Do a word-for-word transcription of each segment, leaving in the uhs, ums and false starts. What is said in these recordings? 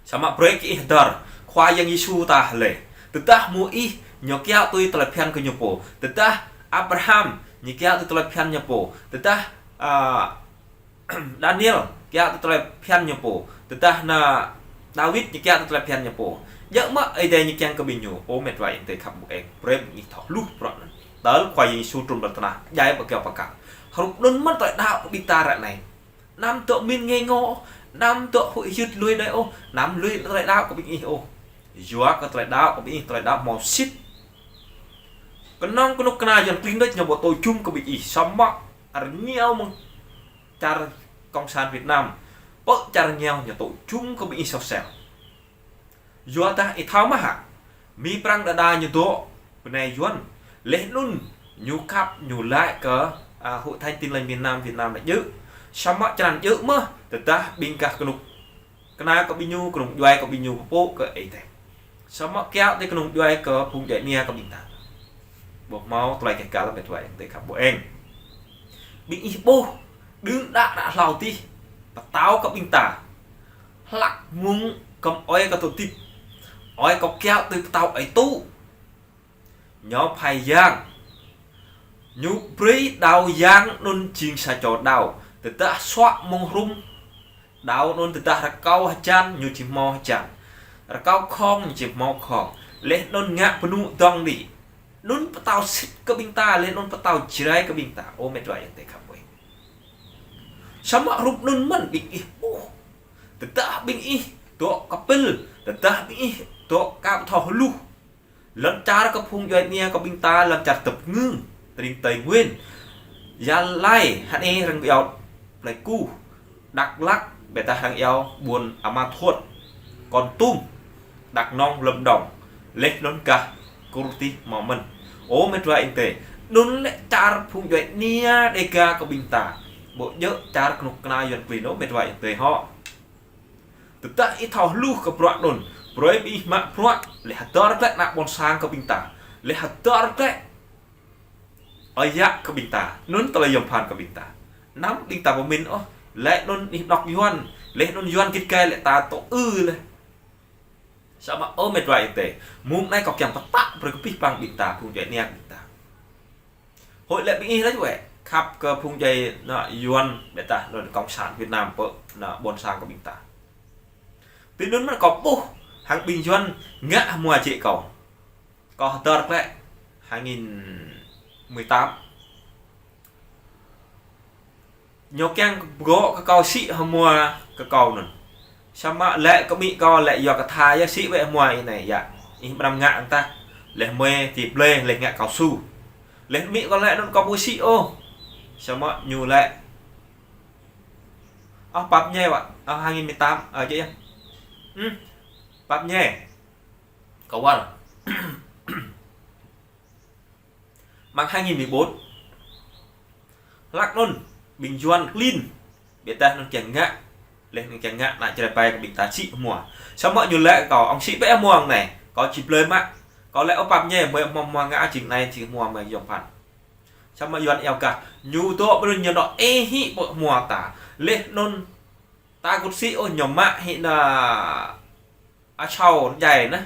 Samơ̆ brơi kơ ih hơdơr, Khua Yang Yêsu ta lĕ. Tơdah Môis ñu kiaŏ tui tơlơi phiăn kơ ñu pô. Tơdah Abraham ñu kiaŏ tui tơlơi phiăn ñu pô. Tơdah, a, Daniel kiaŏ tui tơlơi phiăn ñu pô. Tơdah ană Dawid ñu kiaŏ tui tơlơi phiăn ñu pô. Djơ̆ mơ̆ Ơi Adai ñu kiăng kơ ƀing ñu. Ơ met wa ayŏng adơi khăp ƀu eng. Brơi ƀing ih thâo hluh bruă anŭn. Tơl Khua Yang Yêsu trŭn pơ tơnah. Djai ƀơi kơyâo pơkă. Hrup anŭn mơ̆n tơlơi đaŏ kơ ƀing ta ră anai. Anăm dŏ min ngê ngô, anăm dŏ huĭ hyưt lui đơi ôh, anăm lui tơlơi đaŏ kơ ƀing ih ôh. Yua kơ tơlơi đaŏ kơ ƀing ih, tơlơi đaŏ hmâo sĭt. Kơnơ̆ng kơnuk kơna Yuan klin đôč ñu ƀu tŭ jum kơ ƀing ih, samơ̆ rơngiao mơ̆ng čar Cộng sản Việt Nam, pơ čar rơngiao ñu tŭ jum kơ ƀing ih soh sel. Yua dah ih thâo mơ̆ hă, Mi Prăng đơđa ñu dŏ bơnai Yuan, laih anŭn ñu khăp ñu laĭ kơ, a, Hội Thánh Tin Lành miền Nam Việt Nam anai djơ̆. Samơ̆ črăn djơ̆ mơ̆, tơdah ƀing gah kơnuk kơna kơ ƀing ñu, kơnung djuai kơ ƀing ñu pơpŭ kơ Ơi Adai. Samơ̆ kiaŏ tui kơnung djuai kơ phung djuai ania kơ ƀing ta. Ƀu hmâo tơlơi keh kăl met wa ayŏng adơi khăp ƀu eng. Ƀing ih ƀuh, đưm đă đă hlâo adih, pơtao kơ ƀing ta. Hlăk mơ̆ng kơm ơi kơ tơdip. Ơi kơ kiaŏ tui pơtao ơi tŭ. Ñu phai yang. Ñu brơi đao yang anŭn jing sa čô đao. Tơdah suă mơ̆ng hrŭm. Đao anŭn tơdah rơkâo hơjan, ñu či hmâo hơjan. Rơkâo khŏng, ñu či hmâo khŏng. Laih anŭn ngă pơnŭ dŏng đĭ. Anŭn pơtao sĭt kơ ƀing ta, laih anŭn pơtao Jrai kơ ƀing ta. Ơ met wa ayŏng adơi khăp ƀu eng. Samơ̆ hrup anŭn mơ̆n ƀing ih ƀuh. Tơdah ƀing ih dŏ kơpĭl, tơdah ƀing ih dŏ ka ƀu thâo hluh. Lŏn čar kơ phung djuai ania kơ ƀing ta, lŏn čar tơpơngư, tơring Tây Nguyên, Gia Lai, hơnai răng iâu Pleiku, Dak Lak, ƀôdah răng iâu ƀuôn Ama Thuôt, Kon Tum, Dak Nông, Lâm Đồng, laih anŭn gah Kur Tih mơ̆n. Ơ met wa ayŏng adơi, anŭn lĕ čar phung djuai ania Đêga kơ ƀing ta. Ƀu djơ̆ čar kơnuk kơna Yuan klin ôh met wa ayŏng adơi hŏ. Tơdah ih thâo hluh kơ bruă anŭn, brơi ƀing ih mă bruă, laih hơdơr glaĭ ană ƀôn sang kơ ƀing ta. Laih hơdơr glaĭ ơi yă kơ ƀing ta. Anŭn tơlơi yom pơphan kơ ƀing ta. Anăm ƀing ta pơmĭn ôh, laih anŭn ih anŏ Yuan, laih anŭn Yuan git gai laih ta tŭ ư laih. Samơ̆ ơ met wa ayŏng adơi, mơ̆ng anai kâo kiăng pơtă brơi kơ abih bang ƀing ta, phung djuai ania ƀing ta. Hơi lĕ ƀing ih laih wĕ, khăp kơ phung djuai ană Yuan, ƀôdah anŭn Cộng sản Việt Nam pơ ană ƀôn sang kơ ƀing ta. Tui anŭn mơ̆n kâo ƀuh, hăng ƀing Yuan ngă hmua jĕ kâo. Kâo hơdơr glaĭ, hai nghìn mười tám. Ñu kiăng pơgŏ kơ kâo sĭ hmua kơ kâo anŭn. Samơ̆ laĭ kơ amĭ kâo laĭ yua kơ tha yơh sĭ wĕ hmua ih anai yă. Ih mơnam ngă hăng tah. Laih mơi ti blơi laih ngă kâo su. Laih amĭ kâo laĭ anŭn kâo ƀu sĭ ôh. Samơ̆ ñu laĭ. Ơ, pap ñe wă. Ơ, hai nghìn mười tám. Ơ, jĕ yơh. Hm. Pap ñe. Kâo wăl. Mơ̆ng hai nghìn mười bốn. Hlăk anŭn, ƀing Yuan klin. Ƀôdah anŭn kiăng ngă. Laih anŭn kiăng ngă, ană Jrai ƀai kơ ƀing ta sĭ hmua. Samơ̆ ñu laĭ kơ kâo, ŏng sĭ ƀĕ hmua anai. Kâo či blơi mă. Kâo laĭ ơ pap ñe, mơi hmua hmua ngă jing anai jing hmua mơi yom pơphan. Samơ̆ Yuan iâu gah. Ñu dŏ ƀơi anŭn ñu dŏ ê hĭ ƀơi hmua ta. Laih anŭn ta kŭt sĭ ôh ñu mă hĭ ană asâo djai anai.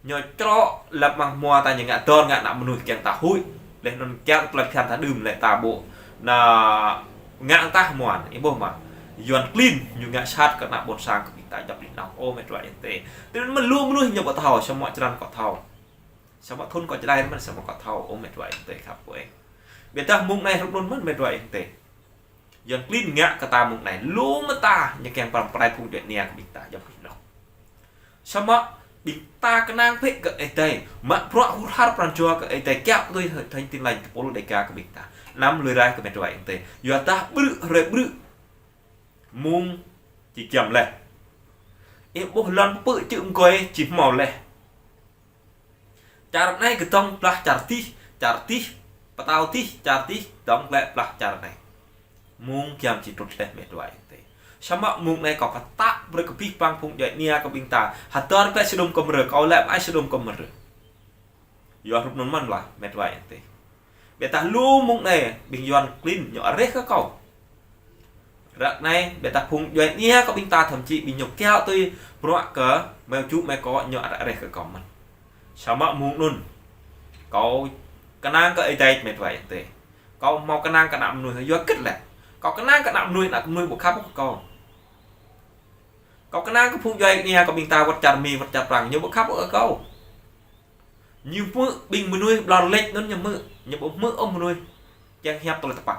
Ñu črŏ lăp mơ̆ng hmua ta ñu ngă dơr ngă ană mơnuih kiăng ta huĭ. Laih anŭn kiăng tơlơi phiăn ta đưm lĕ ta ƀu. Anŭn ngă tah hmua anai, ih ƀuh mơ̆. Yuan klin ñu ngă sat kơ ană ƀôn sang kơ ƀing ta djŏp anih anŏ. Ơ met wa ayŏng adơi. Tui anŭn mơ̆n lu mơnuih ñu ƀu thâo, samơ̆ črăn kâo thâo. Samơ̆ thŭn kâo čơđai mơ̆n, samơ̆ kâo thâo, ơ met wa ayŏng adơi khăp ƀu eng. Ƀôdah mơ̆ng anai hrup anŭn mơ̆n met wa ayŏng adơi. Yuan klin ngă kơ ta mơ̆ng anai, lu mơta ñu kiăng pơrăm pơrai phung djuai ania kơ ƀing ta djŏp anih anŏ. Samơ̆ ƀing ta kơnang bĕ kơ Ơi Adai, mă bruă hur har pran jua kơ Ơi Adai kiaŏ tui Hội Thánh Tin Lành tơpul Đêga kơ ƀing ta. Anăm lui rai kơ met wa ayŏng adơi. Yua dah ƀrư̆ hrơi ƀrư̆ mơ̆ng či giăm laih. Ih ƀuh lŏn pơpư̆ čư̆ mơgơi či hmâo laih. Čar anai kơdŏng blah čar adih, čar adih, pơtao adih, čar adih, dŏng glaĭ blah čar anai. Mơ̆ng giăm či trŭt laih met wa ayŏng adơi. Samơ̆ mơ̆ng anai kâo pơtă brơi kơ abih bang phung djuai ania kơ ƀing ta. Hơdơr glaĭ Sôđôm Gômôrrah, kâo laĭ mă ai Sôđôm Gômôrrah. Yua hrup anŭn mơ̆n lah met wa ayŏng adơi. Ƀôdah lu mơ̆ng anai ƀing Yuan klin ñu areh kơ kâo. Ră anai, ƀiădah phung djuai ania kơ ƀing ta thậm chí ƀing ñu kiaŏ tui bruă kơ meo ču meo kŏ ñu ăt reh kơ kâo mơ̆n. Samơ̆ mơ̆ng anŭn, kâo kơnang kơ Ơi Adai mĕt wa ayŏng adơi. Kâo hmâo kơnang kơ ană mơnuih yua hơget lĕ. Kâo kơnang kơ ană mơnuih, ană mơnuih ƀu khăp kơ kâo. Kâo kơnang kơ phung djuai ania kơ ƀing ta wơ̆t čar Mi, wơ̆t čar Prang, ñu ƀu khăp kơ kâo. Ñu hmư̆ ƀing mơnuih ƀlŏr lĕč anŭn ñu hmư̆, ñu ƀu hmư̆ ôh mơnuih kiăng hiăp tơlơi tơpă.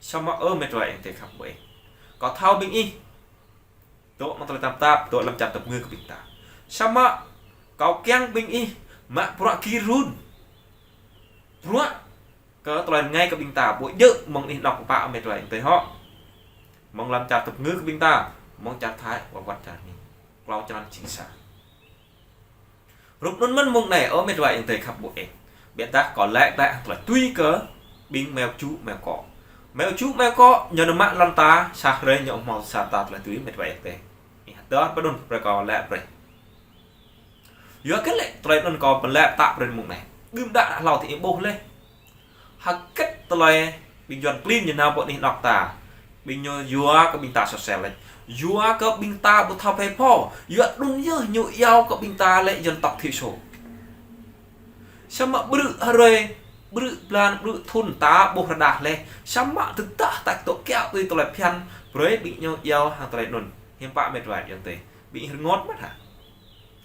Samơ̆ ơ mĕt wa ayŏng adơi khăp ƀu eng. Kâo thâo ƀing ih dŏ mơ̆ng tơlơi tơnap tap, dŏ lăm čar tơpơngư kơ ƀing ta. Samơ̆ kâo kiăng ƀing ih mă bruă gir run. Bruă kơ tơlơi rơngai kơ ƀing ta, ƀu djơ̆ mơ̆ng anih anŏ pă mĕt wa ayŏng adơi hŏ. Mơ̆ng lăm čar tơpơngư kơ ƀing ta, mơ̆ng čar Thái, wơ̆t wơ̆t čar Mi. Klâo črăn jing sa. Hrup anŭn mơ̆n mơ̆ng anai, ơ mĕt wa ayŏng adơi khăp ƀu eng. Ƀiădah kâo laĭ glaĭ hăng tơlơi tui kơ ƀing meo ču meo kŏ. Meo ču meo kŏ, ñu nao mă lŏn ta, sa hrơi ñu hmâo sa ta tơlơi tui mĕt wa ayŏng adơi. Ih hơdơr pơđŭn brơi kâo laĭ brơi. Yua hơget lĕ tơlơi anŭn kâo pơlaĭ pơtă brơi mơ̆ng anai. Đưm đă hlâo tơ ih ƀuh leh. Hơget tơlơi ƀing Yuan klin ñu nao pơ anih anŏ ta. Ƀing ñu yua kơ ƀing ta sosel lĕč. Yua kơ ƀing ta ƀu thâo phe pho. Yua anŭn yơh ñu iâu kơ ƀing ta lĕ dân tộc thiểu số. Samơ̆ ƀrư̆ hrơi, ƀrư̆ blan, ƀrư̆ thŭn ta ƀuh rơđah leh. Samơ̆ tơdah ta dŏ kiaŏ tui tơlơi phiăn, brơi ƀing ñu iâu hăng tơlơi anŭn. Hiư̆m pă mĕt wa ayŏng adơi. Ƀing ih rơngot mơ̆n hă?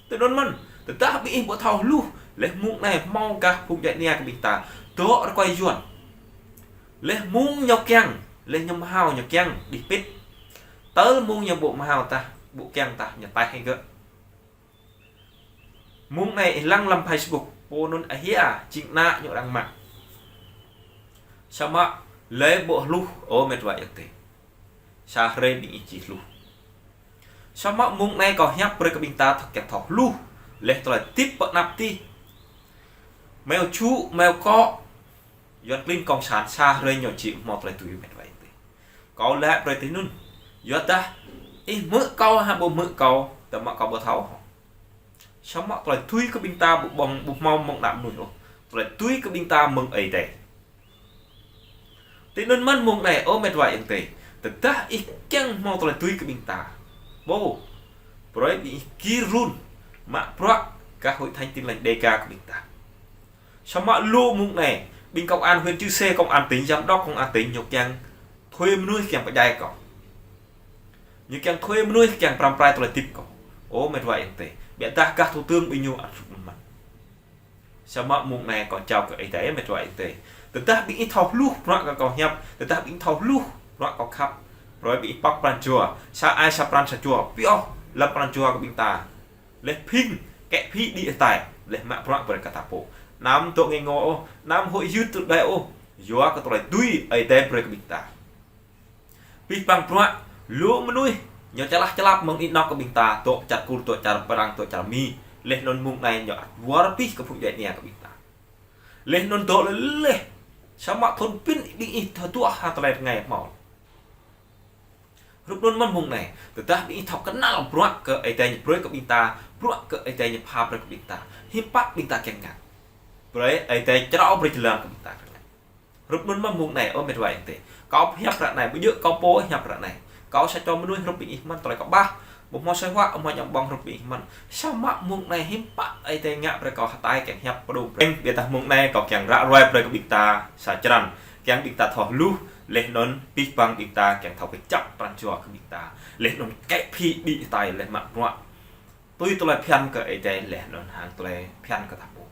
Tui anŭn mơ̆n, tơdah ƀing ih ƀu thâo hluh, leh mơ̆ng anai hmâo gah phung djuai ania kơ ƀing ta dŏ rơkơi Yuan. Leh mơ̆ng ñu kiăng, leh ñu mơhao ñu kiăng đih pĭt. Tơl mơ̆ng ñu ƀu mơhao tah, ƀu kiăng tah, ñu taih hĭ gơ̆. Mơ̆ng anai ih lăng lăm Facebook, pô anŭn ahia, jing ană ñu đang mă. Samơ̆ lĕ ƀu hluh, ơ mĕt wa ayŏng adơi. Sa hrơi ƀing ih či hluh. Samơ̆ mơ̆ng anai kâo hiăp brơi kơ ƀing ta thâo kiăng thâo hluh. Leh tơlơi hơdip pơ anăp tih. Meo ču, meo kŏ. Yuan klin cộng sản sa hrơi ñu či hmâo tơlơi tui mĕt wa ayŏng adơi. Kâo laĭ brơi tui anŭn. Yua dah ih hmư̆ kâo hă ƀu hmư̆ kâo, tơma kâo ƀu thâo hŏ. Samơ̆ tơlơi tui kơ ƀing ta ƀu ƀơ̆ng ƀu hmâo mơ̆ng ană mơnuih ôh. Tơlơi tui kơ ƀing ta mơ̆ng Ơi Adai. Tui anŭn mơ̆n mơ̆ng anai, ơ mĕt wa ayŏng adơi. Tơdah ih kiăng hmâo tơlơi tui kơ ƀing ta. Ƀu. Brơi ƀing ih gir run. Mă bruă gah Hội Thánh Tin Lành Đêga kơ ƀing ta. Samơ̆ lu mơ̆ng anai, ƀing công an huyện Chư Sê, công an tỉnh, giám đốc công an tỉnh, ñu kiăng thuê mơnuih kiăng pơdjai kâo. Ñu kiăng thuê mơnuih kiăng pơrăm pơrai tơlơi hơdip kâo. Ơ mĕt wa ayŏng adơi. Ƀiădah gah thủ tướng ƀing ñu ăt sŭk mơ̆n. Samơ̆ mơ̆ng anai kâo jao kơ Ơi Adai mĕt wa ayŏng adơi. Tơdah ƀing ih thâo hluh bruă kơ kâo hiăp, tơdah ƀing ih thâo hluh bruă kâo khăp. Brơi ƀing ih pŏk pran jua, sa ai sa pran sa jua, pioh lăm pran jua kơ ƀing ta. Leh phĭng, kĕ phĭ đĭ hơtai, leh mă bruă brơi kơ ta pô. Anăm dŏ ngĕ ngŏ ôh, anăm huĭ hyưt tŭ đai ôh. Yua kơ tơlơi tui Ơi Adai brơi kơ ƀing ta. Pih păng bruă, lu mơnuih, ñu čơlah čơlap mơ̆ng anih anŏ kơ ƀing ta, dŏ čar Kur, dŏ čar Prang, dŏ čar Mi. Leh anŭn mơ̆ng anai ñu ăt wơr bĭt kơ phung djuai ania kơ ƀing ta. Leh anŭn dŏ leh leh, samơ̆ thŭn pĭn ƀing ih thâo duah hăng tơlơi rơngai hmâo. Hrup anŭn mơ̆n mơ̆ng anai, tơdah ƀing ih thâo kơnăl bruă kơ Ơi Adai ñu brơi kơ ƀing ta, bruă kơ Ơi Adai ñu pha brơi kơ ƀing ta. Hiư̆m pă ƀing ta kiăng ngă. Brơi Ơi Adai črâo brơi jơlan kơ ƀing ta. Hrup anŭn mơ̆n mơ̆ng anai, ơ mĕt wa ayŏng adơi. Kâo hiăp ră anai, ƀu djơ̆ kâo pô hiăp ră anai. Kâo sa čô mơnuih hrup ƀing ih mơ̆n tơlơi kâo ƀah. Ƀu hmâo asơi huă, ƀu hmâo añăm ƀơ̆ng hrup ƀing ih mơ̆n. Samơ̆ mơ̆ng anai hiư̆m pă Ơi Adai ngă brơi kâo hơtai kiăng hiăp pơdŏng brơi. Ƀiădah mơ̆ng anai kâo kiăng ră ruai brơi kơ ƀing ta sa črăn. Kiăng ƀing ta thâo hluh, leh anŭn pih păng ƀing ta kiăng thâo kơčăp pran jua kơ ƀing ta. Leh anŭn kĕ phĭ đĭ hơtai leh mă bruă. Tui tơlơi phiăn kơ Ơi Adai leh anŭn hăng tơlơi phiăn kơ ta pô.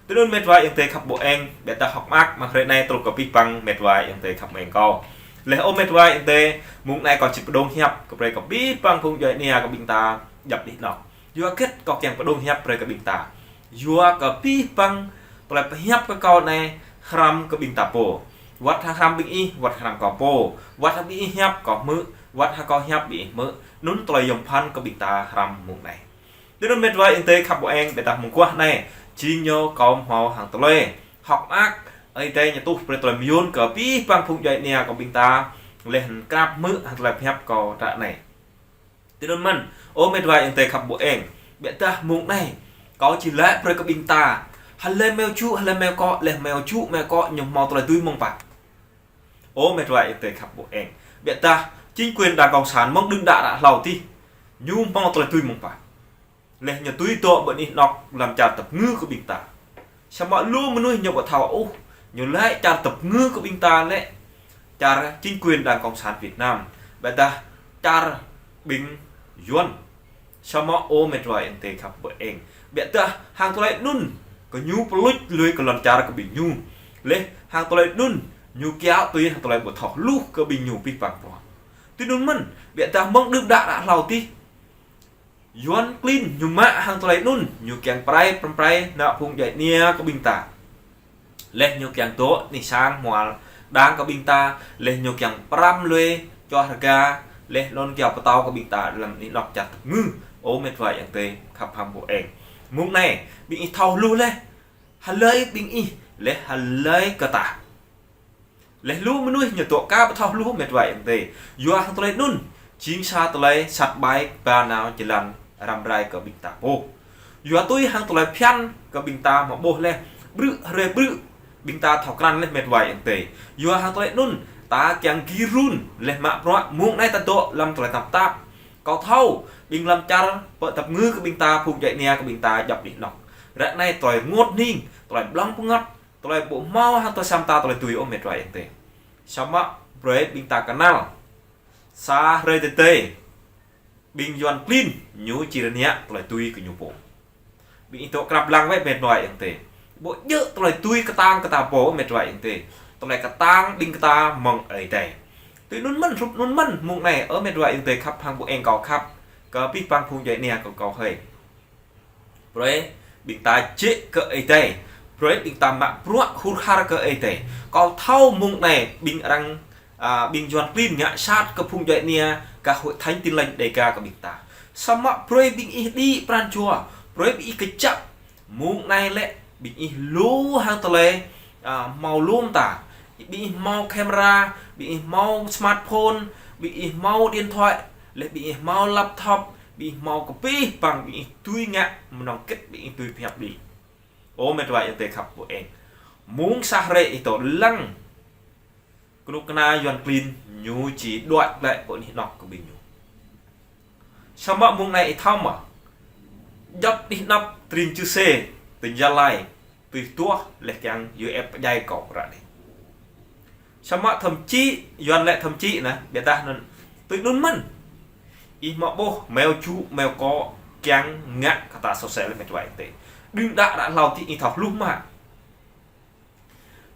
Tui anŭn mĕt wa ayŏng adơi khăp ƀu eng, ƀiădah hŏk mơak mơ̆ng hrơi anai truh kơ pih păng mĕt wa ayŏng adơi khăp ƀu eng kâo. Leh ơ mĕt wa ayŏng adơi, mơ̆ng anai kâo či pơdŏng hiăp kơ brơi kơ pih păng phung djuai ania kơ ƀing ta djăp anih anŏk. Yua hơget kâo kiăng pơdŏng hiăp brơi kơ ƀing ta. Yua kơ pih păng tơlơi pơhiăp kơ kâo anai hrăm kơ ƀing ta pô. Wơ̆t hăng hrăm ƀing ih, wơ̆t hrăm kâo pô. Wơ̆t hăng ƀing ih hiăp kâo hmư̆, wơ̆t hăng kâo hiăp ƀing ih hmư̆. Anŭn tơlơi yôm phăn kơ ƀing ta hrăm mơ̆ng anai. Tui anŭn mĕt wa ayŏng adơi khăp ƀu eng, ƀiădah mơguah anai, jing ñu kâo hmâo hăng tơlơi hŏk mơak, Ơi Adai ñu tuh brơi tơlơi mơyun kơ pih păng phung djuai ania kơ ƀing ta, leh krăp hmư̆ hăng tơlơi pơhiăp kâo ră anai. Tui anŭn mơ̆n, ơ mĕt wa ayŏng adơi khăp ƀu eng, ƀiădah mơ̆ng anai, kâo či laĭ brơi kơ ƀing ta, hlơi meo ču, hlơi meo kŏ, leh meo ču, meo kŏ, ñu hmâo tơlơi tui mơ̆ng pă. Ơ mĕt wa ayŏng adơi khăp ƀu eng. Biă dah chính quyền Đảng Cộng sản mơ̆ng đưm đă ră hlâo adih, ñu hmâo tơlơi tui mơ̆ng pă. Laih ñu tui dŏ ƀơi anih anŏ lăm čar tơpơngư kơ ƀing ta. Samơ̆ lu mơnuih ñu ƀu thâo ôh, ñu laĭ čar tơpơngư kơ ƀing ta lĕ čar chính quyền Đảng Cộng sản Việt Nam, biă dah čar ƀing Yuan. Samơ̆ ơ mĕt wa ayŏng adơi khăp bơ-eng, biă dah hăng tơlơi anŭn kơ ñu pơluč lui kơ lŏn čar kơ ƀing ñu. Laih hăng tơlơi anŭn ñu kiaŏ tui hăng tơlơi ƀu thâo hluh kơ ƀing ñu pih pang pơ̆. Tui anŭn mơ̆n, biă dah mơ̆ng đưm đă ră hlâo adih, Yuan klin ñu mă hăng tơlơi anŭn, ñu kiăng pơrai, pơrai, pơrai ană phung djuai ania kơ ƀing ta. Laih ñu kiăng dŏ anih sang hmual đang kơ ƀing ta, laih ñu kiăng pơrăm lui čoh rơga, laih anŭn kiaŏ pơtao kơ ƀing ta lăm anih anŏ čar tơpơngư. Ơ mĕt wa ayŏng adơi khăp hăng bơ-eng. Mơ̆ng anai, ƀing ih thâo hluh laih, hlơi ƀing ih, laih hlơi kơ ta. Laih lu mơnuih ñu dŏ aka ƀu thâo hluh mĕt wa ayŏng adơi. Yua hăng tơlơi anŭn, jing sa tơlơi sat ƀai ba nao jơlan răm rai kơ ƀing ta pô. Yua tui hăng tơlơi phiăn kơ ƀing ta mă ƀuh laih, ƀrư̆ hrơi ƀrư̆ ƀing ta thâo krăn laih mĕt wa ayŏng adơi. Yua hăng tơlơi anŭn, ta kiăng gir run laih mă bruă mơ̆ng anai ta dŏ lăm tơlơi tơnap tap. Kâo thâo, ƀing lăm čar pơ tơpơngư kơ ƀing ta, phung djuai ania kơ ƀing ta djŏp anih anŏ. Ră anai tơlơi rơngot hning, tơlơi blŏng pơngăt, tơlơi ƀu hmâo hăng tơlơi sa mơta tơlơi tui ơ mĕt wa ayŏng adơi. Samơ̆ brơi ƀing ta kơnăl. Sa hrơi tơdơi, ƀing Yuan klin ñu či rơngiă tơlơi tui kơ ñu pô. Ƀing ih dŏ krăp lăng wơ̆t mĕt wa ayŏng adơi. Ƀu djơ̆ tơlơi tui kơtang kơ ta pô mĕt wa ayŏng adơi. Tơlơi kơtang ƀing ta mơ̆ng Ơi Adai. Tui anŭn mơ̆n, hrup anŭn mơ̆n, mơ̆ng anai ơ mĕt wa ayŏng adơi khăp hăng bơ-eng kâo khăp, kơ pih pang phung djuai ania kơ kâo hơi. Brơi ƀing ta jĕ kơ Ơi Adai. Brơi ƀing ta mă bruă hur har kơ Ơi Adai. Kâo thâo mơ̆ng anai ƀing arăng, a, ƀing Yuan klin ngă sat kơ phung djuai ania gah Hội Thánh Tin Lành Đêga kơ ƀing ta. Samơ̆ brơi ƀing ih đĭ pran jua. Brơi ƀing ih kơjăp. Mơ̆ng anai lĕ ƀing ih lu hăng tơlơi, a, hmâo lŏm ta. Ƀing ih hmâo camera, ƀing ih hmâo smartphone, ƀing ih hmâo điện thoại, laih ƀing ih hmâo laptop, ƀing ih hmâo kơ pih pang ƀing ih tui ngă mơnơ̆ng hơget ƀing ih tui pơhiăp đĭ. Ơ mĕt wa ayŏng adơi khăp bơ-eng. Mơ̆ng sa hrơi ih dŏ lăng, kơnuk kơna Yuan klin ñu či đuaĭ glaĭ pơ anih anŏ kơ ƀing ñu. Samơ̆ mơ̆ng anai ih thâo mơ̆, djŏp anih anŏ tring Čư̆ Sê, tỉnh Gia Lai, tui tuah laih kiăng U F pơdjai kâo ră anai. Samơ̆ thậm chí, Yuan lĕ thậm chí nă, biă dah anŭn, tui anŭn mơ̆n. Ih mă ƀuh, meo ču, meo kŏ, kiăng ngă kơ ta sô sel mĕt wa ayŏng adơi. Đưm đă ră hlâo adih ih thâo hluh mơ̆.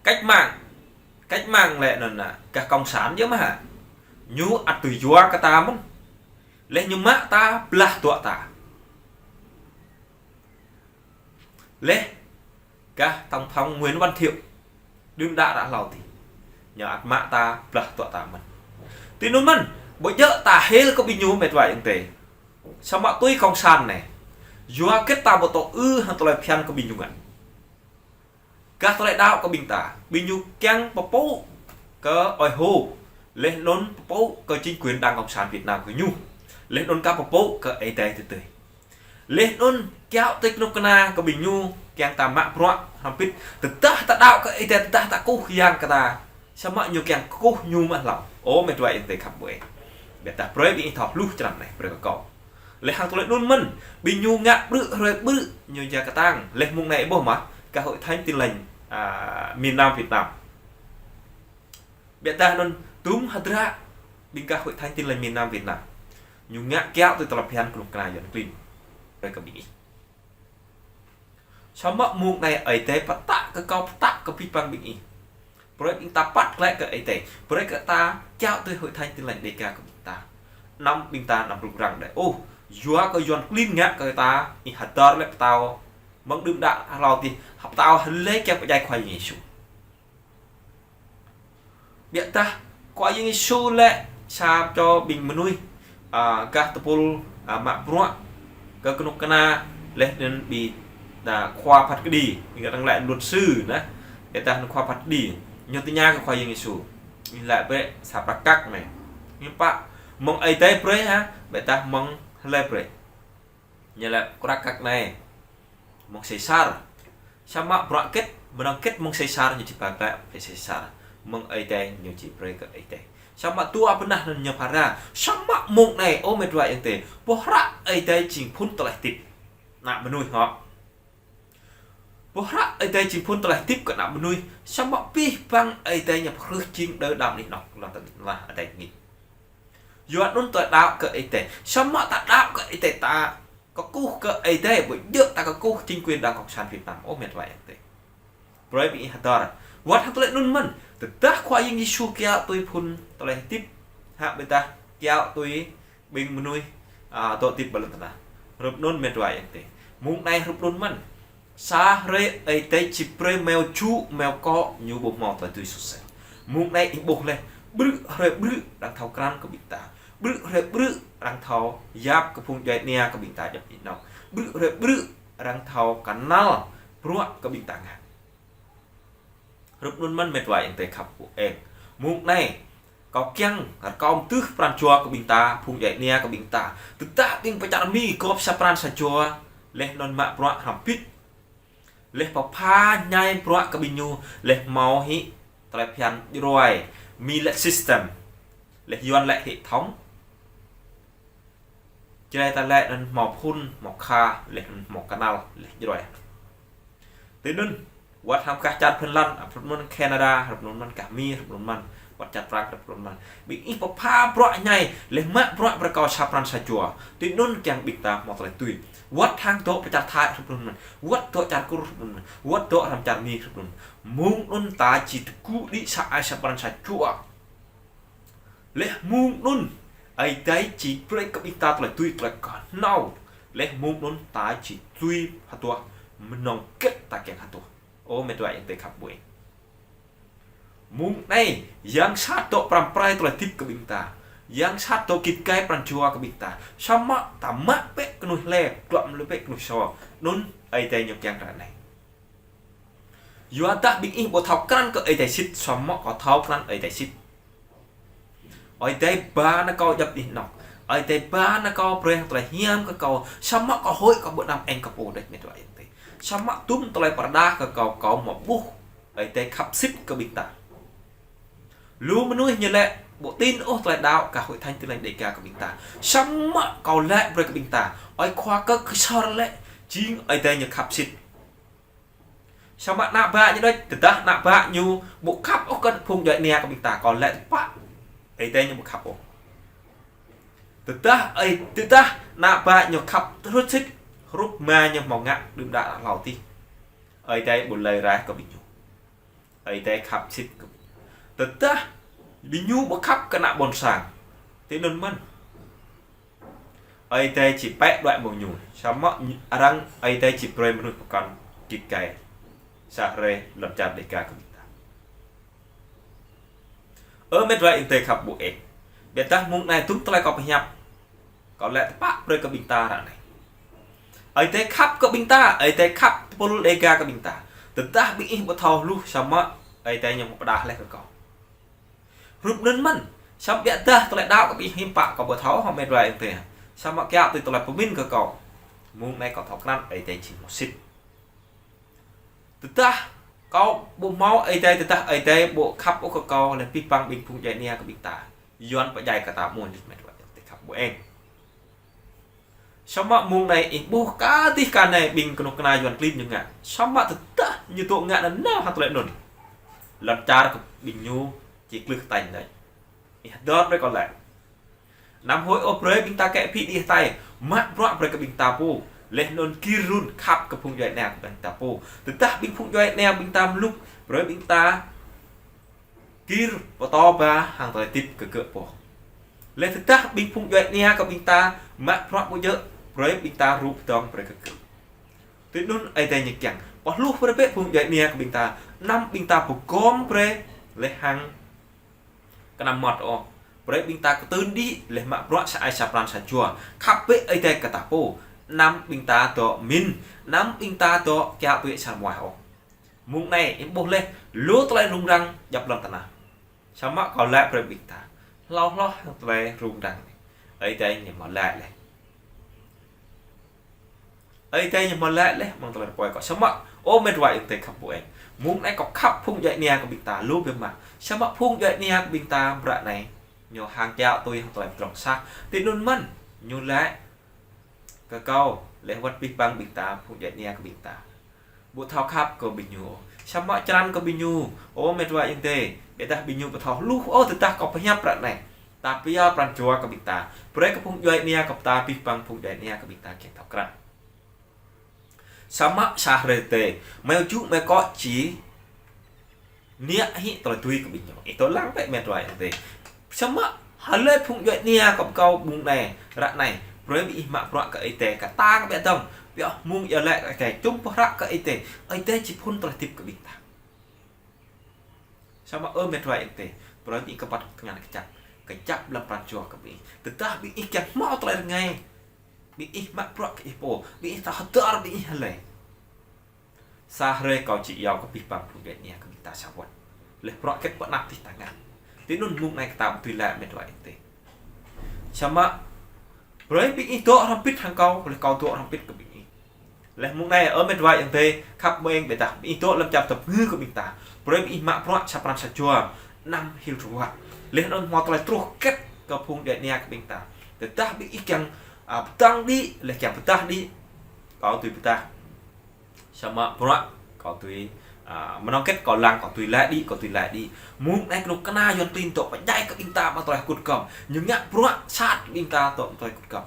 Cách mạng, cách mạng lĕ anŭn nă, gah cộng sản yơh mơ̆. Ñu ăt tui yua kơ ta mơ̆n. Laih ñu mă ta, blah dŏ ta. Laih gah tổng thống Nguyễn Văn Thiệu, đưm đă ră hlâo adih, ñu ăt mă ta, blah dŏ ta mơ̆n. Tui anŭn mơ̆n, ƀu djơ̆ ta hil kơ ƀing ñu mĕt wa ayŏng adơi. Samơ̆ tui cộng sản anai, yua hơget ta ƀu dŏ ư hăng tơlơi phiăn kơ ƀing ñu ngă. Gah tơlơi đaŏ kơ ƀing ta, ƀing ñu kiăng pơpŭ kơ Ơi Hô, laih anŭn pơpŭ kơ chính quyền Đảng Cộng sản Việt Nam kơ ñu. Laih anŭn kah pơpŭ kơ Ơi Adai tơdơi. Laih anŭn kiaŏ tui kơnuk kơna kơ ƀing ñu kiăng ta mă bruă hrŏm hơbĭt, tơdah ta đaŏ kơ Ơi Adai, tơdah ta kơkuh Yang kơ ta. Samơ̆ ñu kiăng kơkuh ñu mă hlâo. Ơ mĕt wa ayŏng adơi khăp bơ-eng. Biă dah brơi ƀing ih thâo hluh črăn anai brơi kơ kâo. Laih hăng tơlơi anŭn mơ̆n, ƀing ñu ngă ƀrư̆ hrơi ƀrư̆ ñu djă kơtang. Laih mơ̆ng anai ih ƀuh mơ̆, gah Hội Thánh Tin Lành, a, miền Nam Việt Nam. Biă dah anŭn tŭm hơdră ƀing gah Hội Thánh Tin Lành miền Nam Việt Nam. Ñu ngă kiaŏ tui tơlơi phiăn kơnuk kơna Yuan klin. Brơi kơ ƀing ih. Samơ̆ mơ̆ng anai Ơi Adai pơtă kơ kâo, pơtă kơ pih pang ƀing ih. Brơi ƀing ta păt glaĭ kơ Ơi Adai. Brơi kơ ta kiaŏ tui Hội Thánh Tin Lành Đêga kơ ƀing ta. Anăm ƀing ta anăm rŭng răng đơi. Ôh, yua kơ Yuan klin ngă kơ ta, ih hơdơr lĕ pơtao. Mơ̆ng đưm đă hlâo adih, pơtao hlơi kiăng pơdjai Khua Yang Yêsu. Biă dah Khua Yang Yêsu lĕ sa čô ƀing mơnuih, a, gah tơpul, a, mă bruă kơ kơnuk kơna laih anŭn ƀing, a, khua phat kơđi, ƀing arăng lĕ luật sư nă, biă dah anŭn khua phat kơđi, ñu tơña kơ Khua Yang Yêsu. Ñu laĭ brơi sa prăk kăk anai. Ñu pă mơ̆ng Ơi Adai brơi hă, biă dah mơ̆ng hlơi brơi. Ñu laĭ prăk kăk anai mơ̆ng Sêsar. Samơ̆ bruă hơget, mơnơ̆ng hơget mơ̆ng Sêsar ñu či ba glaĭ kơ Sêsar. Mơ̆ng Ơi Adai ñu či brơi kơ Ơi Adai. Samơ̆ dua bơnah anŭn ñu phara. Samơ̆ mông anai, ơ met wa ayŏng adơi, boh hră Ơi Adai jing phŭn tơlơi hơdip ană mơnuih hŏ. Boh hră Ơi Adai jing phŭn tơlơi hơdip kơ ană mơnuih. Samơ̆ abih bang Ơi Adai ñu pơhrưh jing đơ đam anih anŏ, lŏn tơnah Ơi Adai ngĭt. Yua anŭn ta đaŏ kơ Ơi Adai. Samơ̆ ta đaŏ kơ Ơi Adai, ta kơkuh kơ Ơi Adai, ƀu djơ̆ ta kơkuh chính quyền Đảng Cộng sản Việt Nam, ơ met wa ayŏng adơi. Brơi ƀing ih hơdơr. Wơ̆t hăng tơlơi anŭn mơ̆n, tơdah Khua Yang Yêsu kiaŏ tui phŭn tơlơi hơdip, hă ƀôdah kiaŏ tui ƀing mơnuih, a, dŏ hơdip ƀơi lŏn tơnah. Hrup anŭn met wa ayŏng adơi. Mông anai hrup anŭn mơ̆n. Sa hrơi Ơi Adai či brơi meo ču, meo kŏ, ñu ƀu hmâo tơlơi tui sôsel. Mông anai ih ƀuh laih, ƀrư̆ hrơi ƀrư̆ arăng thâo krăn kơ ƀing ta. Ƀrư̆ hrơi ƀrư̆ arăng thâo yap kơ phung djuai ania kơ ƀing ta djŏp anih anŏ. Ƀrư̆ hrơi ƀrư̆ arăng thâo kơnăl bruă kơ ƀing ta ngă. Hrup anŭn mơ̆n met wa ayŏng adơi khăp ƀu eng. Mông anai, kâo kiăng rơkâo mơdưh pran jua kơ ƀing ta, phung djuai ania kơ ƀing ta. Tơdah ƀing pơ čar Mi gŏp sa pran sa jua, laih anŭn mă bruă hrăm bit. Laih pơpha ñai bruă kơ ƀing ñu, laih hmâo hĭ tơlơi phiăn djruai, Mi lĕ system, laih Yuan lĕ hệ thống. Jrai ta lĕ anŭn hmâo phŭn, hmâo kha, laih anŭn hmâo kơnăl, laih djruai. Tui anŭn, wơ̆t hăng gah čar Phần Lan, hrup anŭn Canada, hrup anŭn mơ̆n gah Mi, hrup anŭn mơ̆n, wơ̆t čar Prang, hrup anŭn mơ̆n. Ƀing ih pơpha bruă ñai, laih mă bruă brơi kâo sa pran sa jua. Tui anŭn kiăng ƀing ta hmâo tơlơi tui. Wơ̆t hăng dŏ pơ čar Thái, hrup anŭn mơ̆n. Wơ̆t dŏ čar Kur, hrup anŭn mơ̆n. Wơ̆t dŏ hrăm čar Mi, hrup anŭn mơ̆n. Mông anŭn ta či tơgŭ đĭ sa ai sa pran sa jua. Laih mông anŭn, Ơi Adai či brơi kơ ƀing ta tơlơi tui tơlơi kơhnâo. Laih mông anŭn ta či tui hơduah mơnơ̆ng hơget ta kiăng hơduah. Ơ met wa ayŏng adơi khăp ƀu eng. Mông anai, yang sat dŏ pơrăm pơrai tơlơi hơdip kơ ƀing ta. Yang sat dŏ git gai pran jua kơ ƀing ta. Samơ̆ ta mă bĕ kơnuih hlơi, glŏm lui bĕ kơnuih sô. Anŭn Ơi Adai ñu kiăng ră anai. Yua dah ƀing ih ƀu thâo krăn kơ Ơi Adai sĭt, samơ̆ kâo thâo krăn Ơi Adai sĭt. Ơi Adai ba nao kâo djŏp anih anŏ. Ơi Adai ba nao kâo brơi hăng tơlơi hiam kơ kâo. Samơ̆ kâo hơi kâo ƀu đăm eng kơ pô đĕč met wa ayŏng adơi. Samơ̆ tum tơlơi pơrơđah kơ kâo, kâo mă ƀuh Ơi Adai khăp sĭt kơ ƀing ta. Lu mơnuih ñu lĕ ƀu tin ôh tơlơi đaŏ kơ Hội Thánh Tin Lành Đêga kơ ƀing ta. Samơ̆ kâo lĕ brơi kơ ƀing ta. Ơi Khua Kơk Ksor lĕ jing Ơi Adai ñu khăp sĭt. Samơ̆ ană bă ñu đôč, tơdah ană bă ñu ƀu khăp ôh kơ phung djuai ania kơ ƀing ta, kâo lĕ tơpă Ơi Adai ñu ƀu khăp ôh. Tơdah Ơi, tơdah ană bă ñu khăp tơlŭt sĭt, hrup mă ñu hmâo ngă đưm đă hlâo adih, Ơi Adai ƀu lơi raih kơ ƀing ñu. Ơi Adai khăp sĭt kơ ƀing ñu. Tơdah ƀing ñu ƀu khăp kơ ană ƀôn sang, tui anŭn mơ̆n. Ơi Adai či pĕ đuaĭ mơ̆ng ñu. Samơ̆ arăng Ơi Adai či brơi mơnuih pơkŏn git gai sa hrơi lŏn čar Đêga kơ ƀing ta. Ơ met wa ayŏng adơi khăp ƀu eng. Biă dah mông anai tum tơlơi kâo pơhiăp, kâo lĕ tơpă brơi kơ ƀing ta ră anai. Ơi Adai khăp kơ ƀing ta, Ơi Adai khăp tơpul Đêga kơ ƀing ta. Tơdah ƀing ih ƀu thâo hluh samơ̆ Ơi Adai ñu pơrơđah laih kơ kâo. Hrup anŭn mơ̆n, samơ̆ biă dah tơlơi đaŏ kơ ƀing ih hiư̆m pă kâo ƀu thâo hă met wa ayŏng adơi. Samơ̆ kiaŏ tui tơlơi pơmĭn kơ kâo. Mông anai kâo thâo krăn Ơi Adai jing hmâo sĭt. Tơdah kâo ƀu hmâo Ơi Adai, tơdah Ơi Adai ƀu khăp ôh kơ kâo, laih abih bang ƀing phung djuai ania kơ ƀing ta, Yuan pơdjai kơ ta mơ̆n đôč met wa ayŏng adơi khăp ƀu eng. Samơ̆ mông anai ih ƀuh kơ adih kơ anai ƀing kơnuk kơna Yuan klin ñu ngă. Samơ̆ tơdah ñu dŏ ngă nanao hăng tơlơi anŭn, lŏn čar kơ ƀing ñu či klưh tañ đôč. Ih hơdơr brơi kâo lĕ. Anăm hơi ôh brơi ƀing ta kĕ phi đĭ hơtai, mă bruă brơi kơ ƀing ta pô. Laih anŭn gir run khăp kơ phung djuai ania kơ ƀing ta pô. Tơdah ƀing phung djuai ania ƀing ta mlŭk, brơi ƀing ta gir pơtô ba hăng tơlơi hơdip kơ gơ̆ pô. Laih tơdah ƀing phung djuai ania kơ ƀing ta mă bruă ƀu djơ̆, brơi ƀing ta rŭ pơdơ̆ng brơi kơ gơ̆. Tui anŭn Ơi Adai ñu kiăng. Pơhluh brơi bĕ phung djuai ania kơ ƀing ta, anăm ƀing ta pơgom brơi laih hăng kơnăm mơmŏt ôh. Brơi ƀing ta kơtưn đĭ laih mă bruă sa ai sa pran sa jua. Khăp bĕ Ơi Adai kơ ta pô. Anăm ƀing ta dŏ min, anăm ƀing ta dŏ kiaŏ tui sa muah ôh. Mông anai, ih ƀuh laih, lu tơlơi rŭng răng djŏp lŏn tơnah. Samơ̆ kâo lĕ brơi ƀing ta hlâo hloh hăng tơlơi rŭng răng anai. Ơi Adai ñu hmâo laĭ laih. Ơi Adai ñu hmâo laĭ laih amăng tơlơi rơpơi kâo. Samơ̆, ơ met wa ayŏng adơi khăp ƀu eng. Mông anai kâo khăp phung djuai ania kơ ƀing ta lu biă mă. Samơ̆ phung djuai ania kơ ƀing ta ră anai Ñu hăng kiaŏ tui hăng tơlơi pơdrŏng sah. Tui anŭn mơ̆n, ñu laĭ kơ kâo, laih wơ̆t abih bang ƀing ta, phung djuai ania kơ ƀing ta, ƀu thâo khăp kơ ƀing ñu. Samơ̆ črăn kơ ƀing ñu, ơ met wa ayŏng adơi, ƀiădah ƀing ñu ƀu thâo hluh ôh tơdah kâo pơhiăp ră anai. Ta pơyơr pran jua kơ ƀing ta. Brơi kơ phung djuai ania kơ ta, abih bang phung djuai ania kơ ƀing ta kiăng thâo krăn. Samơ̆ sa hrơi tơdơi, mơ̆ juk mơ̆ kŏ či niă hĭ tơlơi tui kơ ƀing ñu. Ih dŏ lăng bĕ met wa ayŏng adơi. Samơ̆ hlơi phung djuai ania kơ kâo mơ̆ng anai, ră anai, brơi ƀing ih mă bruă kơ Ơi Adai kơtang ƀĕ dơ̆ng. Pioh mơ̆ng iâu laĭ kơ Ơi Adai, čum pơhrăk kơ Ơi Adai. Ơi Adai či phŭn tơlơi hơdip kơ ƀing ta. Samơ̆ ơ met wa ayŏng adơi, brơi ƀing ih kơƀah tơngan kơjăp. Kơjăp lăm pran jua kơ ƀing ih. Tơdah ƀing ih kiăng hmâo tơlơi rơngai, ƀing ih mă bruă kơ ih pô, ƀing ih thâo hơdơr ƀing ih hlơi. Sa hrơi kâo či iâu kơ abih bang phung djuai ania kơ ƀing ta sa wơ̆t. Laih bruă hơget pơ anăp tih ta ngă. Tui anŭn mơ̆ng anai kơ ta ƀu dưi laĭ met wa ayŏng adơi. Samơ̆ brơi ƀing ih dŏ hrŏm hơbĭt hăng kâo, laih kâo dŏ hrŏm hơbĭt kơ ƀing ih. Laih mơ̆ng anai ơ met wa ayŏng adơi, khăp mơ̆ng ƀiădah ƀing ih dŏ lăm čar tơpơngư kơ ƀing ta. Brơi ƀing ih mă bruă sa pran sa jua, anăm hil ruă. Laih anŭn hmâo tơlơi truh hơget kơ phung djuai ania kơ ƀing ta. Tơdah ƀing ih kiăng, a, pơdơ̆ng đĭ, laih kiăng pơdah đĭ, kâo dưi pơdah. Samơ̆ bruă kâo dưi, a, mơnơ̆ng hơget kâo lăng, kâo dưi laĭ đĭ, kâo dưi laĭ đĭ. Mơ̆ng anai kơnuk kơna Yuăn tin dŏ pơdjai kơ ƀing ta mă tơlơi hơkŭt gŏm. Ñu ngă bruă sat ƀing ta dŏ mă tơlơi hơkŭt gŏm.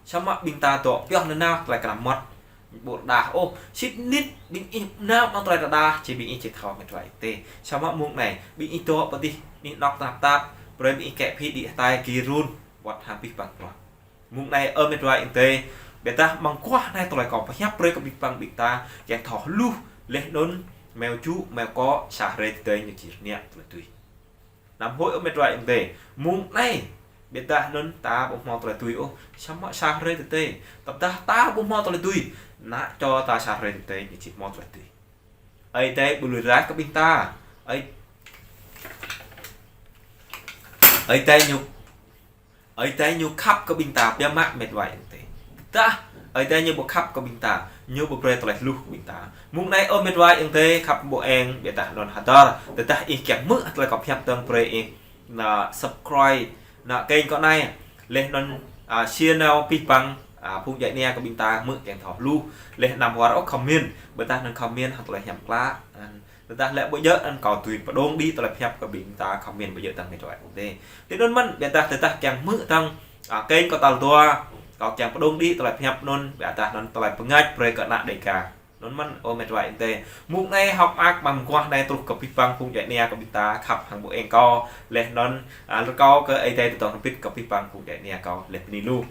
Samơ̆ ƀing ta dŏ pioh nanao tơlơi kơnam mơmŏt. Ƀu rơđah ôh, sĭt nik ƀing ih nao mă tơlơi rơđah, či ƀing ih či thâo met wa ayŏng adơi. Samơ̆ mơ̆ng anai, ƀing ih dŏ pơ adih, ih nŏk tơnap tap, brơi ƀing ih kĕ phĭ đĭ hơtai gir run, wơ̆t hăng abih bang bruă. Mơ̆ng anai ơ met wa ayŏng adơi, ƀiădah mơguah anai tơlơi kâo pơhiăp brơi kơ abih bang ƀing ta, kiăng thâo hluh, laih anŭn, mơ̆ juk, mơ̆ kŏ, sa hrơi tơdơi ñu či niă tơlơi tui. Anăm huĭ ơ met wa ayŏng adơi. Mơ̆ng anai, ƀiădah anŭn ta ƀu hmâo tơlơi tui ôh, samơ̆ sa hrơi tơdơi. Tơdah ta ƀu hmâo tơlơi tui, ană čô ta sa hrơi tơdơi ñu či hmâo tơlơi tui. Ơi Adai ƀu lui raih kơ ƀing ta. Ơi, Ơi Adai ñu, Ơi Adai ñu khăp kơ ƀing ta biă mă met wa ayŏng adơi. Tơdah Ơi Adai ñu ƀu khăp kơ ƀing ta, ñu ƀu brơi tơlơi hluh kơ ƀing ta. Mơ̆ng anai ơ met wa ayŏng adơi, khăp ƀu eng, ƀiădah anŭn hơdơr. Tơdah ih kiăng hmư̆ tơlơi kâo pơhiăp dơ̆ng, brơi ih nă subscribe nă kênh kâo anai. Laih anŭn, a, share nao abih bang, a, phung djuai ania kơ ƀing ta hmư̆ kiăng thâo hluh. Laih anăm wơr ôh comment, ƀiădah anŭn comment hăng tơlơi hiam klă. Anŭn tơdah lĕ ƀu djơ̆ anŭn kâo dưi pơdơ̆ng đĭ tơlơi pơhiăp kơ ƀing ta comment ƀu djơ̆ dơ̆ng met wa ayŏng adơi. Tui anŭn mơ̆n ƀiădah tơdah kiăng hmư̆ dơ̆ng, a, kênh kâo tal dua, kâo kiăng pơdơ̆ng đĭ tơlơi pơhiăp anŭn, ƀiădah anŭn tơlơi pơngač brơi kơ ană Dêga. Anŭn mơ̆n ơ met wa ayŏng adơi. Mơ̆ng anai hơ̆k mơak mơguah anai truh kơ abih bang phung djuai ania kơ ƀing ta khăp hăng ƀu eng kâo. Laih anŭn, a, rơkâo kơ Ơi Adai tơdŏng hơbĭt kơ abih bang phung djuai ania kâo laih bơni lu.